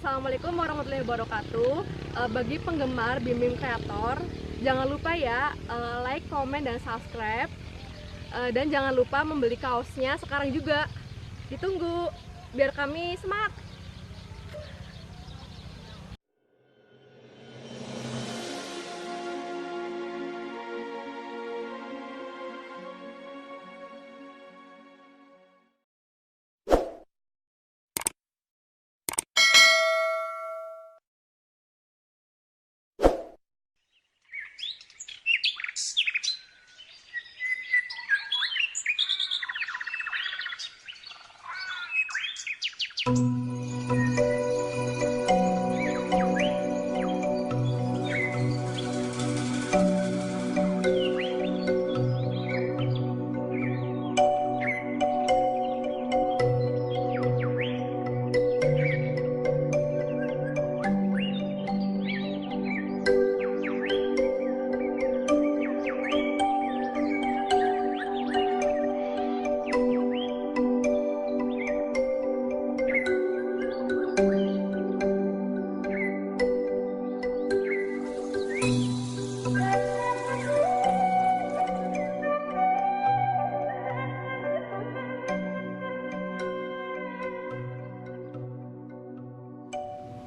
Assalamualaikum warahmatullahi wabarakatuh. Bagi penggemar Bim Bim Kreator, jangan lupa ya like, komen, dan subscribe. Dan jangan lupa membeli kaosnya sekarang juga. Ditunggu, biar kami semangat.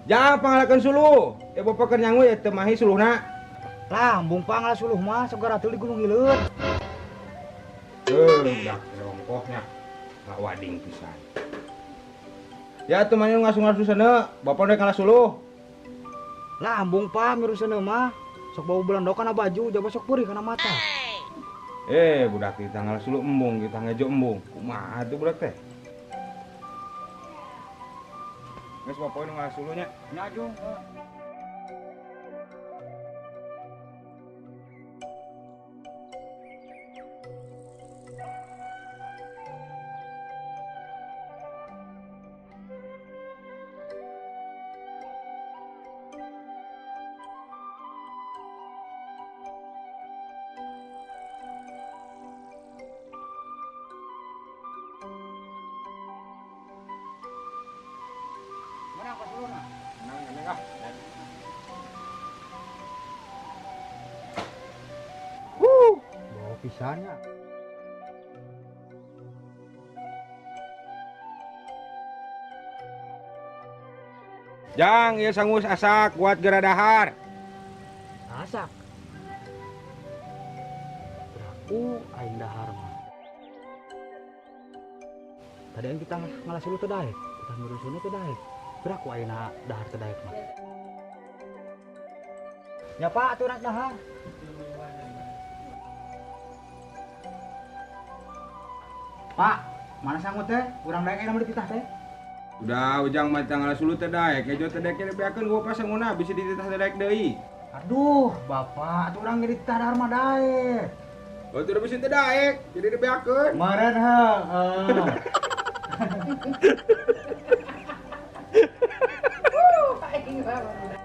Jangan pangalakeun suluh. Ya bapak keur nyangu ya teu mahi suluhna. Lah, embung pangala suluh mah sok garatul di Gunung Hileut. Heuh, budak rongkohnya. Ngawading pisan. Ya atuh mah ngasung-ngasung seuneu, bapak rek ngalah suluh. Lah, embung pa miru seuneu mah sok bau belandok kana baju, jaba sok peurih kana mata. Budak kita ngalah suluh embung, kita ngejo embung. Kumaha tuh budak teh? Geus bapak nu ngalah suluhnya. Nya jung. Menang pas suluhna. Menang, menang ah. Bawa pisannya. Jang, ieu sangus asak buat geura dahar. Asak. Beraku aing dahar mah. Tadi yang kita ngalah suluh teu daek, kita ngurus teu daek. Beraku aing dahar teu daek mah. Ya Pak, atuh rek dahar. Pak, mana sangut teh? Urang daek ayeuna mah dititah teh. Udah ujang mah ngalah suluh teu daek, kejo teu daek beakeun gua pas sanguna bisa dititah teu daek deui. Aduh, Bapak, atuh urang ge dititah dahar mah daek. Oh, itu udah bisa teu daek, jadi dibeakeun. Meureun heuh. Aing banget.